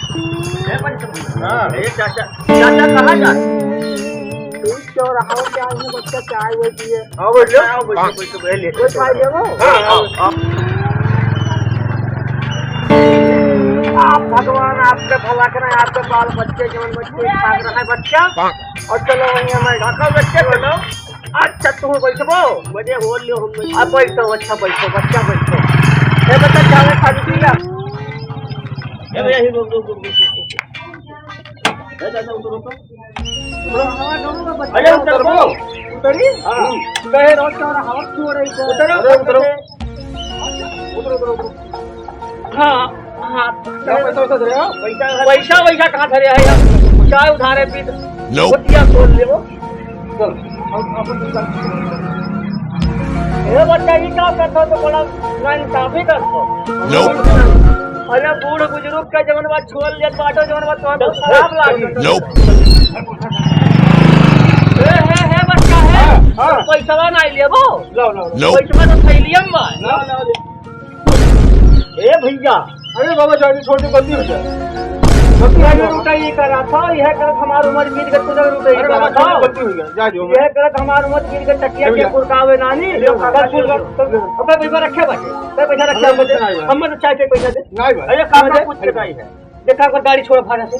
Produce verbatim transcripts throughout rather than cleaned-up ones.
ए, पंचम। हाँ। ए, चाचा, चाचा, कहाँ जा? तू चौराहा पे आए हैं, बच्चा, चाय वाय पिए। हाँ, बोल लो। हाँ, बोल लो, बोल लो, बोल लो। कोई खाई लेबो? हाँ, हाँ, हाँ। आप भगवान आपके भला करें, आपके बाल बच्चे, जवन बच्चे खात रहे बच्चा। और चलो, वहीं हमें ढाका बच्चे बोलो। अच्छा, तू बैठबो? मजे हो लियो हम। अब बैठो, अच्छा, बैठो, बच्चा, बैठो। ए, बच्चा, चाय खाली पी ला। ए, भैया, ही रुक, रुक, रुक, रुक, रुक। ए, दादा, उतरो तो। उतरो। अरे, उतरबो। उतरी? हाँ। कहे, रोज का हवा क्यों रही है? उतरो, अरे, उतरो। उतरो, उतरो, उतरो। हाँ, हाँ। क्या पैसा वैसा धरे हो? पैसा, पैसा वैसा कहाँ धरे है यार? चाय उधारे पी तो Nope। गोतिया खोल ले वो। चल, हम अपन दुकान। ए बच्चा, ई का करत हो तो बड़ा नाइंसाफी करत हो। Nope। अरे बूढ़ बुजुर्ग का जवन बात छोड़ लेत बाटो, जवन बात तोहर बहुत खराब लागी। Nope। ए, हे, हे बच्चा, हे। हाँ, हाँ। पैसवा नाई लेबो? लाओ, लाओ, लाओ। Nope। पैसवा तो थैलिया में बा। लाओ, लाओ, लाओ। ए भैया। अरे बाबा, जाने छोड़ दे, गलती हो गया। गलती हो गया। रुपया ये करा था, यह करत हमार उम्र बीत गई, तुझे रुपया ये अरे बाबा, करा था। छोड़ दे, गलती हो गया, जा दियो। यह करत हमार उम्र बीत गई, टकिया के गुड़कावे नानी, ले लो, कल फूल कर, ले लो। अबे पैसा रखे बाटे, अबे पैसा रखे अबे बाटे। पैसा नहीं है। हम तो चाय पे पैसा दे। नहीं भाई। अरे काका, कुछ नहीं है। देखा, अगर गाड़ी छोड़ा भाड़ा से,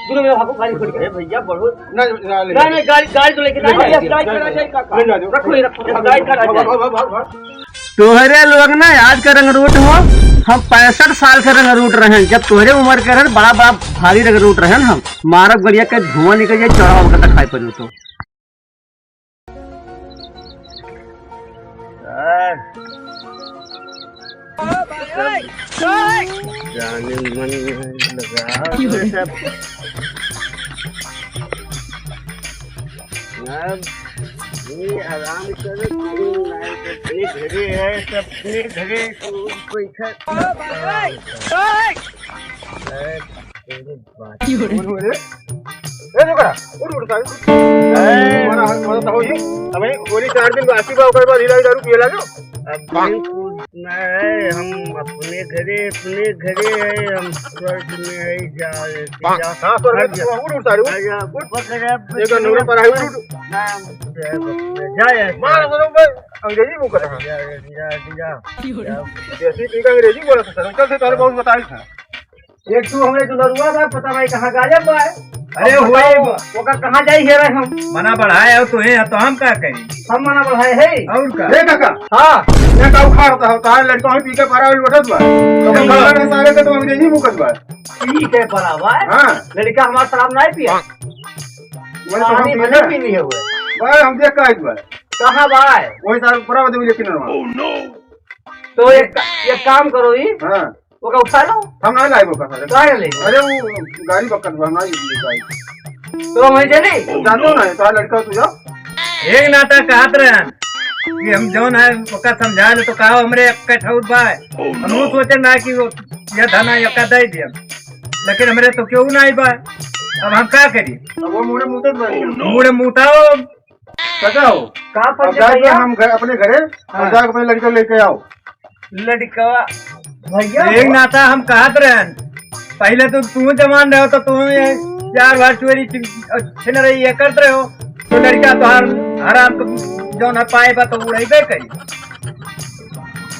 दोनों में भागो, गाड़ी छोड़ के। अरे भैया, बढ़ो। नहीं, नहीं, नहीं, नहीं। नहीं, गाड़ी, गाड़ी तो लेके नहीं, नहीं, नहीं, गाड़ी नहीं, करा जाए, काका। नहीं, नहीं, नहीं। रखो ही रखो, गाड़ी करा जाए। भाग, भाग, भाग, भाग। तोहरे लोग ना आज का रंगरूट हो, हम पैंसठ साल से रंगरूट रहन। जब तोहरे उम्र के रहन, बड़ा बड़ा भारी रंगरूट रहन हम। मारब गड़िया के धुआं निकल जाए, चढ़ावा ओकर तक खाए पड़ी तो। आ, सब जाने मन लगा सब। अब ये आराम करो, तुम अपने घरे है, सब अपने घरे, कोई घर। ए, तेरे बात। उठ, उठ, ए, रुक, उठ, उठ, उठ, साहब। ए, हमारा हाथ, हमारा तो हो ही। हमें गोली चार दिन बाकी बा, ओकर बाद हिला दारू पिए लागो। अब नहीं पूछना है, हम अपने घरे, अपने घरे हैं, हम स्वर्ग में है, जा, जा। हाँ, स्वर्ग में हट जा। उठ, उठ, सारे, उठ। आ जा, उठ। पकड़, पकड़। एक नूरे पर है, उठ, उठ। ना, हम जा, जा, जा। मार, मार, मार, अंग्रेजी मुंह कर। जा, जा, जा, जा। देसी पी के अंग्रेजी बोला था, सर। चल, से तारे बहुत बताई था। एक तू हमरे दुलरुआ बा, पता नहीं कहाँ गायब बा। अरे अब होए बताओ, बा। ओकर कहाँ जाई हेरे हम? मना बढ़ाए हो तो है, तो हम का करी? हम मना बढ़ाए है। और का? ए काका। हाँ। ये का उखाड़ता हो? तार लड़का ही पी के परा बैठत बा। तो हम हाँ। सारे के तो अंग्रेजी मुकत बा। पी के परा बा? हाँ। लड़का हमार शराब नहीं पिया। वही तो हम पानी पी भले ले। पीनी है वो। भाई हम देख का आइल बा। कहाँ बा? वही सारे परा बा, लेकिन ना। तो एक, एक काम करो ई। हाँ। ओका उठा लो। हम ना लाइब ओका सारे। काहे ले? अरे वो गाड़ी बक्कत बा, हम ना लाइब। तो हम ऐसे नहीं। जातो ना, तो लड़का तू जाओ। एक नाता कहत रहन कि हम जौन है ओका समझा ले तो कहा हमरे एक कठौत बा। हम वो सोचे ना कि वो ये धना एका दे दिया, लेकिन हमरे तो क्यों नहीं बा। अब हम का करी? अब वो मुड़े मुतत बा। मुड़े मुताओ। सजा हो। का अब पंच जाके भैया? हम घर, अपने घरे हाँ। और जाके अपने लड़का लेके आओ। लड़का भैया एक हो। नाता हम कहत रहन, पहले तो तू जवान रहो तो तू ये चार बार चोरी चि-, छिन रही ये करत रहो, तो लड़का तोहार हराम तो जौन है पाए बा तो उड़ैबे करी।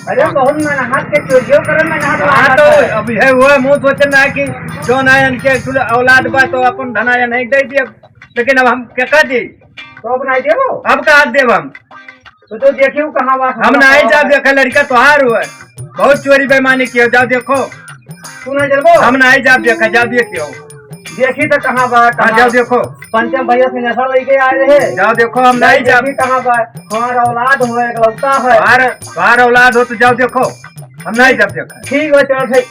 अरे बहुत मेहनत के चोरियो करे, मेहनत हाँ, लागत तो है। अब है वो मुँह सोचन ना कि जौन है इनके कुल औलाद बा तो अपन धना या नहीं दे दिया, लेकिन अब हम क्या कर दी? तो अब नहीं देबो? अब कहाँ देब हम? तो, तो देखियो कहाँ बा, हम नहीं जाब देखे, लड़का तोहार हुआ, बहुत चोरी बेईमानी कियो, जाओ देखो। तू नहीं चलबो? हम नहीं जाब देखे, जाओ देखियो। देखी तो कहाँ बा, हाँ, कहाँ? जाओ देखो। पंचम भैया से नशा लेके आए रहे। जाओ देखो, हम नहीं जाब। देखी कहाँ बा? हमार औलाद हो, एकलौता है। तोहार, तोहार औलाद हो तो जाओ देखो, हम नहीं जाब देखे। ठीक बा, चल ठीक।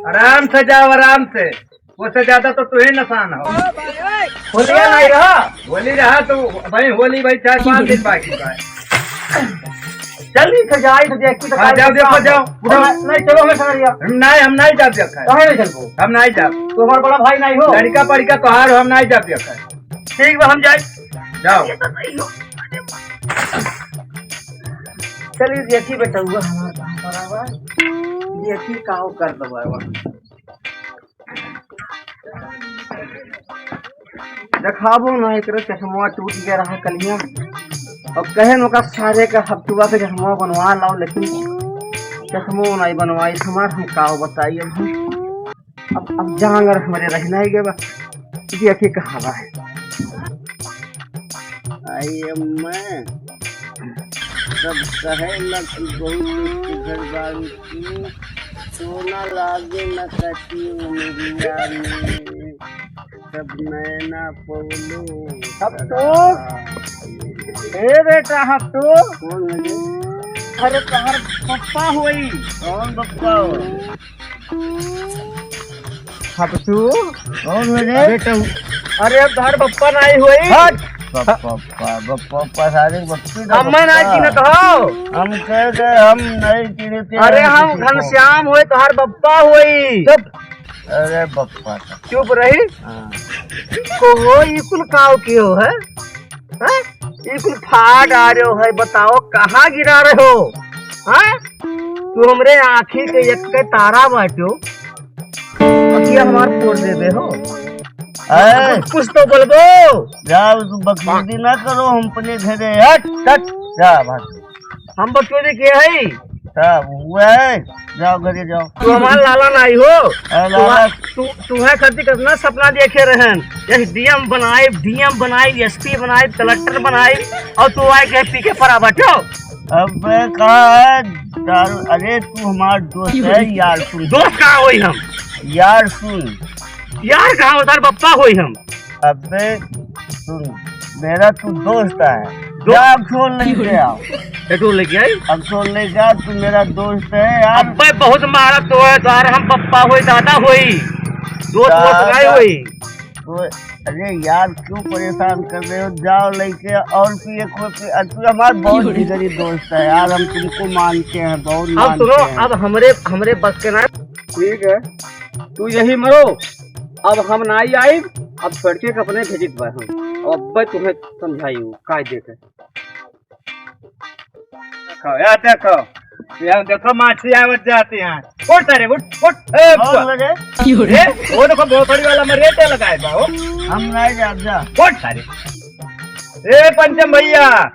आराम से जाओ, आराम से। उससे ज्यादा तो तू ही निशान हो। होलिया नहीं रहा। होली रहा तो भाई, होली भाई चार पाँच दिन बाकी बा। जल्दी से जाए तो देखी तो हाँ, जाओ देखो, जाओ, उठो। नहीं, चलो हमें समझ गया। हम नहीं, हम नहीं जाब देखा। कहाँ नहीं चलबो? हम नहीं जाब। तुम्हारा बड़ा भाई नहीं हो। लड़का पड़का तोहार हो, हम नहीं जाब देखा। ठीक बा, हम जाए। जाओ। ये तो नहीं हो। चलिए, देखी बेटउआ, हमार काम करावा। ये की काव कर दबा है वहाँ। देखाबो ना, एकरे चश्मा टूट गया रहा कलिया। अब कहे न ओका सारे का हफ्तुआ के चश्मा बनवा लाओ, लेकिन चश्मो नहीं बनवाई हमार, हम काव बताई अब हम। अब, अब जांगर हमरे रह नहीं गए बा। देखी कहाँ बा है। आई अम्मा, सब कहे ला कि बहुत सुघर बारू तू, सोना लागे न कटी उमरिया में, सब नैना पवलो अब तो, सदा। ए बेटा, अब तो। कौन है रे? अरे, तोहर पप्पा होई। कौन पप्पा हो? हपसू। कौन हो रे? अरे, तोहर बप्पा नाई होई। हट। बप्पा, बप्पा, बप्पा, सारे बप्पी का अम्मा ना बप्पा। चिन्हत हो। हम कह दे, हम नहीं चिन्हते अरे, हैं हम किसी को। घनश्याम होई, तोहर बप्पा होई। चुप। अरे, बप्पा का। चुप रही। हाँ। को हो, ई कुल काव कियो है? हैं? ई कुल फाड़ आ रहे हो है, बताओ कहाँ गिरा रहे हो? हैं? तू हमरे आँखी के एक के तारा बाटो, अखिया हमार फोड़ देबे हो। ए! कुछ, कुछ तो बोलबो। जाओ, तू बकचोदी ना करो, हम अपने घरे, हट, हट, जा भाग। हम बकचोदी के हई? सब हुआ है, जाओ घरे जाओ। तू हमार लाला नाई हो। अरे तू लाला। आ-, तू, तू है खातिर कितना सपना देखे रहन, एसडीएम बनाइब, डीएम बनाइब, एसपी बनाइब, कलेक्टर बनाइब, और तू आए के पी के परा बैठो। अबे कहाँ है दारू? अरे तू हमार दोस्त है, यार सुन। दोस्त कहाँ होई हम? यार सुन। यार कहाँ होता है? बप्पा होई हम। अबे सुन, मेरा तू दोस्त है। दो- जा, अखरोट लेके आओ। अखरोट लेके आई? अखरोट लेके आओ, तू मेरा दोस्त है यार। अबे बहुत मारा तो है यार, हम पप्पा होई, दादा होई, दोस्त वोस्त दादा। नहीं होई। तो, अरे यार, क्यों परेशान कर रहे हो? जाओ लेके और पिए, कोई पिए। अरे तू हमारा बहुत जिगरी दोस्त है यार, हम तुमको मानते हैं, बहुत अब मानते सुनो, हैं। अब हमरे, हमरे बस के ना। ठीक है, तू यही मरो, अब हम नाई आइब, अब छोटके के अपने भेजित बा हम। अब अब्बे तुम्हें समझाई हूँ, काय देखे। देखो, या देखो, या देखो, माछी आवत जाती हैं। उठ सारे, उठ, उठ, ए, कौन बुआ। लगे? ए, वो देखो, भोसड़ी वाला में रेटे लगाए बा, हो। हम नाई जाब जा। उठ सारे। ए, पंचम भैया,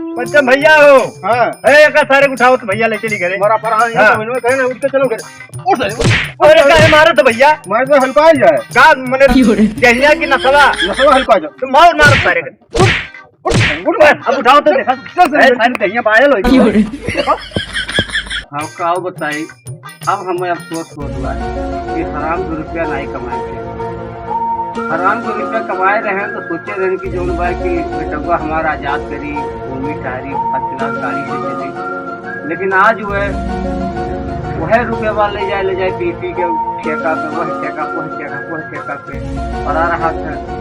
पंचम भैया हो। हाँ। ए, एका सारे उठाओ तो भैया ले चली घरे। हमारा पर हाँ, ये हाँ। समझ में कहे ना, उठ के चलो घरे। उठ सारे, उठ। अरे, काहे मारत हो भैया? मार तो हल्का ही जाए। का मने जहिया की नसवा? नसवा हल्का जाए। तो मार, मार सारे के। उठ, उठ, उठ बे। अब उठाओ तो देखा। चल, चल, ए, चल। सारे दहिया पायल होई। देखो। हाँ, का बताई? अब हमें अफसोस होत बा कि हराम के रुपया नाई कमाए थे। हराम के रुपया कमाए रहे तो सोचे रहे कि जौन बा कि बेटवा हमारा आजाद करी, घूमी टहरी, फर्चुनर गाड़ी से चली। लेकिन आज वह, वह रुपया ले जाए, ले जाए पी पी के ठेका पे, वह ठेका, वह ठेका, वह ठेका पे पड़ा रहा था।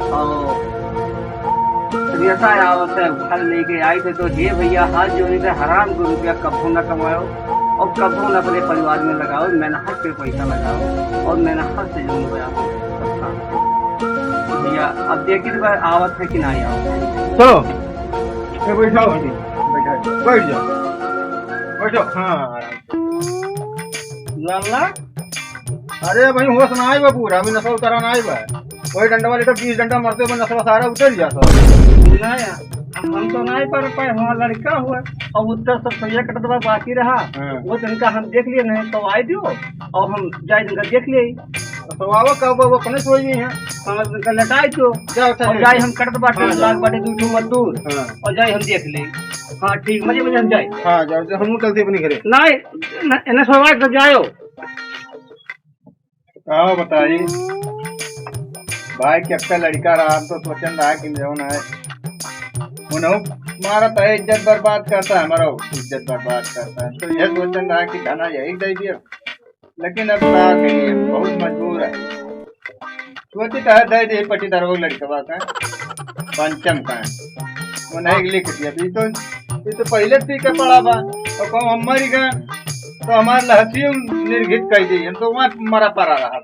और रेता आवत है, उठा लेके आई थे, तो हे भैया, हाथ जोड़ी थे, हराम के रुपया कभू न कमायो और कभू न अपने परिवार में लगाओ, मेहनत पे पैसा लगाओ और मेहनत से जो रुपया भैया, अब देखिए भाई, आवत है कि नहीं आवत है। चलो, ए, बैठाओ, बैठाओ, बैठ जाओ, बैठो, हाँ, आराम से। लाला, अरे भाई, होश ना आए बा पूरा, अभी नशा उतरा ना आए बा। वही डंडा वाले तो बीस डंडा मारते हुए नशा सारा उतर जाता। नहीं, हम तो नहीं पढ़ पाए, हमारा लड़का हुआ, अब उत्तर सब सैया कटत बा बाकी रहा। हाँ। वो तनका हम देख लिए नहीं, तो आए दियो, और हम जाए तनका देख लिए। तो आवा का बा, वो अपने सोई गई हैं। हाँ, तनका लटाए दियो, क्या होता और है? जाए हम कटत बाटे, हाँ, लाग बाटे दू ठो मजदूर, हाँ। और जाए हम देख ले। हाँ, ठीक, मजे मजे हम जाए। हाँ, जाओ, जाओ, हम चलते अपने घरे। नहीं, न-, इन्हें सवाल तो जाओ। का बताई भाई, कि अक्का लड़का रहा, हम तो सोचन रहा कि जौन है, उन्हों मारत है, इज्जत बर्बाद करता है, हमारा इज्जत बर्बाद करता है, तो यह सोचन रहा कि धना यही दे दिया, लेकिन अब का करिए, बहुत मजबूर है। सोची तो है, दे दे पट्टीदार वो लड़कवा का, पंचम का है, वो नहीं लिख दिया। अभी तो, ये तो पहले पी के पड़ा बा, तो कहूँ हम मरी गए, तो हमार लहसियो निर्घित कर दी, हम तो वहाँ मरा पड़ा रहा।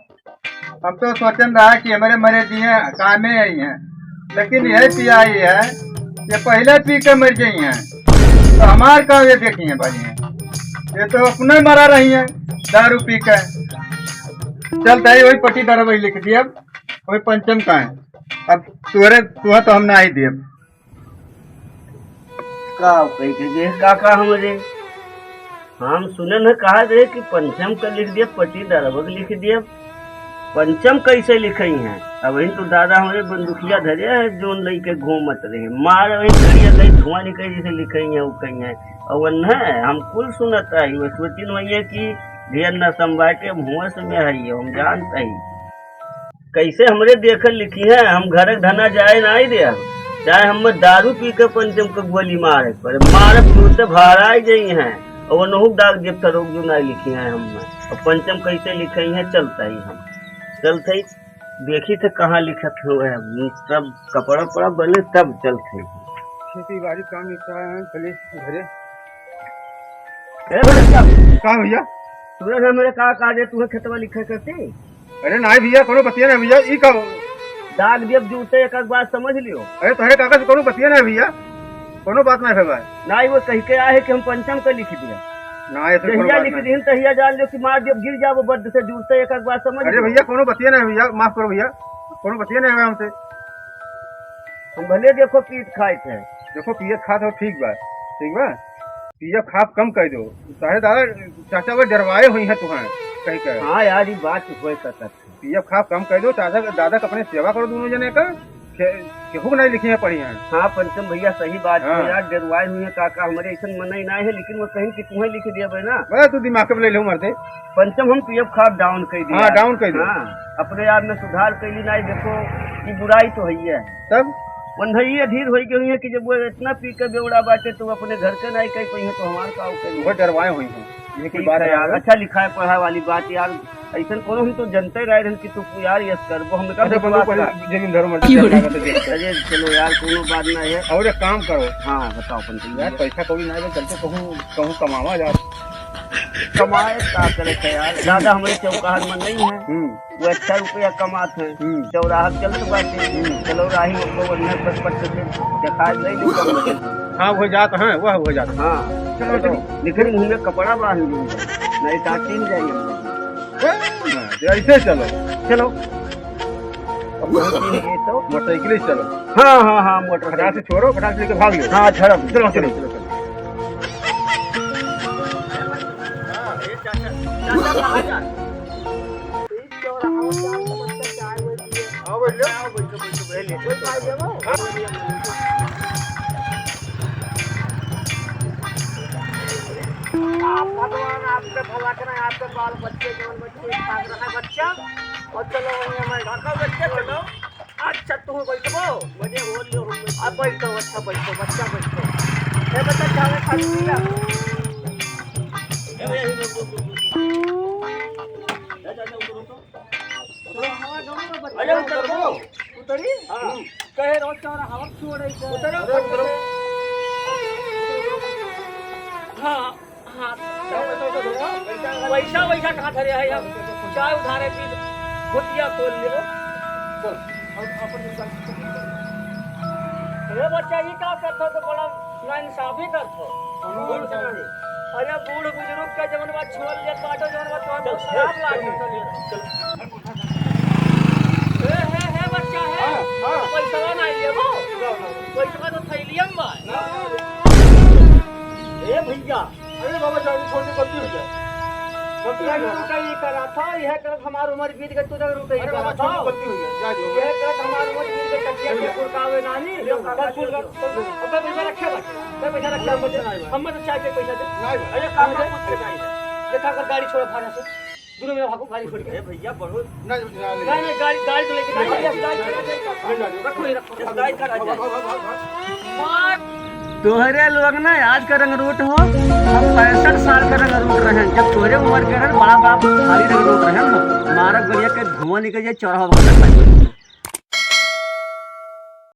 हम तो सोचन रहा कि हमारे मरे दिए कामे आई हैं, लेकिन यह पिया आई है, ये पहले पी के मर गई हैं, तो हमार का ये देखी है भाई हैं। ये तो अपने मरा रही है दारू पी के। चल, ताई, वही पट्टी दरवाई लिख दिया, वही पंचम का है। अब तुहरे, तुहा तो हम ना ही दियब। का कह के गए काका हमरे? हम सुने न कहा रहे कि पंचम का लिख दिया, पट्टी दरवाई लिख दिया। पंचम कैसे लिखई हैं? अब वही तो दादा हमरे बंदूकिया धरे हैं, जोन लइके घूमत रहे, मार वही करिया कहीं धुआं निकल जैसे लिखई हैं, वो कहीं हैं। और वह न, हम कुल सुनत आई, वो सोचिन वही है कि ढेर न संभाल के हम होश में है, हम जानत ही। कैसे हमरे देखल लिखी हैं, हम घर के धना जाए ना ही दे, चाहे हम दारू पी के पंचम के गोली मारे पर मारब, मुँह से भाराई गई हैं। और वो नहुक डाक जब तरोक जो ना लिखी हैं हम, और पंचम कैसे लिखई हैं, चलता ही हम। चलत ही, देखी थे कहाँ लिखत हुए है, तब कपड़ा उपड़ा बने तब चलत ही। खेती बाड़ी काम निपटाए हैं, चलिए घरे। ए भैया, का भैया? तूने से मेरे का, का दे, तूने खेतवा लिखा करती? अरे नाहीं भैया, कोनो बतिया नाहीं भैया, ई का? दाग दियब जूते, एक, एक बात समझ लियो। अरे तोहरे काका से कोनो बतिया नाहीं भैया, कोनो बात नाहीं है भाई। नाहीं, वो कह के आए है कि हम पंचम का लिख दिया। ना, ये तो कोनो जहिया बात लिख नहीं। दीन, तहिया जान लो कि मार दियो, गिर जाबो बद्द से जुड़ते, एक, एक बात समझ अरे लो। भैया, कोनो बतिया नहीं भैया, माफ करो भैया, कोनो बतिया नहीं हुआ हमसे। हम भले देखो पीत खाए थे। देखो पियत खात हो, ठीक बा, ठीक बा, पियब खाब कम कर दो। सारे दादा चाचा वो डरवाए हुई हैं तुहां कहीं के। हाँ यार, ये बात तो होए सकत है। पियब खाब कम कर दो, दादा, दादा के अपने सेवा करो दोनों जने का। के-, केहू के नहीं लिखी है पढ़ी है। हाँ, पंचम भैया, सही बात है हाँ। यार, डरवाए हुई है काका, हमरे ऐसन मन ही ना है, लेकिन वो कहीं कि तुम्हें लिख दिया भाई ना। बड़ा तू दिमाग पे ले लो मरते। पंचम हम पियब खाब down कर दिया। हाँ, down कर दिया। हाँ, अपने आप में सुधार कर ली ना, देखो, ये बुराई तो है ही है। तब? वन्हई अधीर होई गई है कि जब वो इतना पी के बेवड़ा बाटे, तो वो अपने घर के नाई कही पई है, तो हमार का कही? वो डरवाए हुई हैं। ये कोई ठीक बात है है यार, यार। अच्छा लिखाए पढ़ाए वाली बात यार, ऐसन कोनो हम तो जनते रहे रहन कि तू यार यस कर, वो हमने कहा अच्छा, बंदूक विश्वास पहले रहा। जमीन धरो, मर क्यों रे? जाएगा तो देख। अरे चलो यार, कोनो बात ना है। और एक काम करो। हाँ, बताओ अपन तुम यार, यार। पैसा कौड़ी ना है, चल तो कहूँ, कहूँ कमावा यार। कमाए का करे थे यार, ज्यादा हमारे चौकाहर में नहीं है। हम्म। वो अच्छा रुपया कमात है। हम्म। चौराहा चलत बाटे। हम्म। चलो राही में को वन्ने पट पट के देखा ले लो। हाँ, हो जात है, वह हो जात है। हाँ। चलो, चलो। लेकिन मुंह में कपड़ा बांध लीजिए, नहीं तो आती नहीं जाइए। हाँ, तो ऐसे चलो। चलो। अब वो चीज ये तो मोटरसाइकिल से चलो। हाँ, हाँ, हाँ, मोटरसाइकिल। फटाक से छोड़ो, फटाक से लेके भाग लो। हाँ, झड़प। चलो, चलो, चलो। हाँ, बैठ जाओ। आप भगवान आपके भला करें, आपके बाल बच्चे, जवान बच्चे, पास रहे बच्चा। और चलो, वहीं हमारे घर का बच्चा, चलो। अच्छा, तू बैठबो? मजे हो लियो, हम बैठो। अब बैठो, अच्छा बैठो, बच्चा बैठो। ए बच्चा, चाय खा लीजिएगा। ए भैया, ये लो, लो, लो, लो। जा, जा, जा, उधर उठो। अरे, उतरबो। उतरी? हाँ। कहे रोज चौरा हवा छोड़े से। उतरो, अरे, उतरो। हाँ। हाँ, पैसा वैसा कहाँ धरे है? अब चाय उधारे पी, घुटिया खोल ले। चल, अब अपन दुकान। अरे बच्चा, ये का करत हो? तो बड़ा नाइंसाफी करत हो। कौन सा है? अरे बूढ़ बुजुर्ग का जवन बात छोड़ ले, बाटो जवन बात, तो चल, शराब चल, लागे। चल, चल। ए, हे, हे, बच्चा, हे। हाँ, हाँ। पैसवा नाहीं लेबो? ना, ना। पैसवा तो थैलिया में बा। ना, ना, ना। ए भैया। अरे बाबा, जाओ, छोड़ दे, गलती हो गया। गलती हो गया। रुकई करा था, यह करत हमार उम्र बीत गई, तू जब रुकई अरे बाबा, करा था। छोड़ दे, गलती हो गया, जा, जाओ। यह करत हमार उम्र बीत गई, कटिया के चल। फुलकावे नानी। ले, चल, फुल, चल, चल। अबे पैसा रखे बा, अबे पैसा रखे अरे बा। पैसा नहीं बा। हम तो चाय के पैसा दे। नहीं बा। अरे, काम अरे, कुछ नहीं। देखा कर गाड़ी छोड़ भाड़ा से। दोनों में भागो, गाड़ी छोड़ के। ए भैया, बहुत नहीं, नहीं, नहीं, गाड़ी, गाड़ी तो लेके नहीं, जाइए, नहीं, गाड़ी नहीं, छोड़ के। नहीं, नहीं, रखो, ये रखो। ये गाड़ी का राज है। भाग, भाग, भाग, भाग। तोहरे लोग ना आज का रंगरूट हो, हम पैंसठ साल का रंगरूट रहे हैं। जब तोहरे उम्र के रहे, बाप बाप खाली रंगरूट रहे ना, हमारा गलिया के धुआं निकल जाए, चौराहा पर।